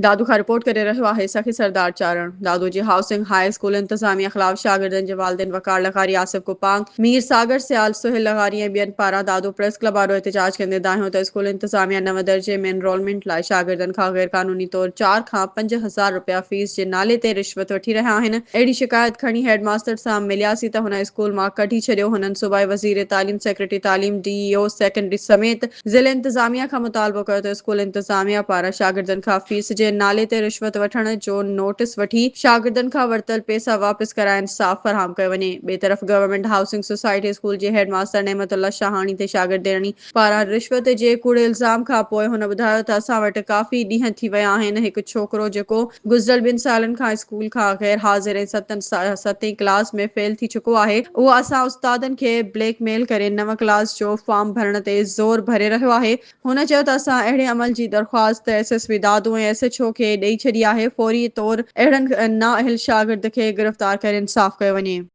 دادو کان رپورٽ ڪري رهيو آهي سخي سردار چارڻ. دادو جي هائوسنگ هاء اسڪول انتظاميا خلاف شاگردن جي والدين وقار لغاري، آصف گوپانگ، مير ساگر سيال، سهيل لغاري ۽ ٻين پاران دادو پريس ڪلب آڏو احتجاج ڪندي دانهيو ته اسڪول انتظاميا نو درجي ۾ انرولمينٽ لاء شاگردن کان غيرقانوني طور چار کان 5000 رپيا فيس جي نالي تي رشوت وٺي رهيا آهن اهڙي شڪايت کڻي هيڊ ماستر سان ملياسين ته هن اسڪول مان ڪڍي ڇڏيو هنن صوبائي وزير تعليم سيڪريٽري تعليم ڊي اي او سيڪنڊري سميت ضلعي انتظاميا کان مطالبو ڪيو ته اسڪول انتظاميا پاران شاگردن کان فيس جي نالي تي رشوت وٺڻ جو نوٽيس وٺي شاگردن کان ورتل پيسا واپس ڪرائي انصاف فراهم ڪيو وڃي. ٻئي طرف گورنمينٽ هائوسنگ سوسائٽي اسڪول جي هيڊ ماستر نعمت الله شاهاڻي تي شاگردياڻي پاران رشوت جي ڪوڙي الزام کان پوء هن ٻڌايو ته اسان وٽ ڪافي ڏينهن ٿي ويا آهن هڪ ڇوڪرو جيڪو گذريل ٻن سالن کان اسڪول کان غير حاضر ۽ ستن ستين ڪلاس ۾ فيل ٿي چڪو آهي اهو اسان استادن کي بليڪ ميل ڪري نو ڪلاس جو فارم ڀرڻ تي زور ڀري رهيو آهي هن چيو ته اسان اهڙي عمل جي درخواست S S P Dadu ۽ S H O کي ڏئي ڇڏي آهي فوري طور اهڙن نااهل شاگرد کي گرفتار ڪري انصاف ڪيو وڃي.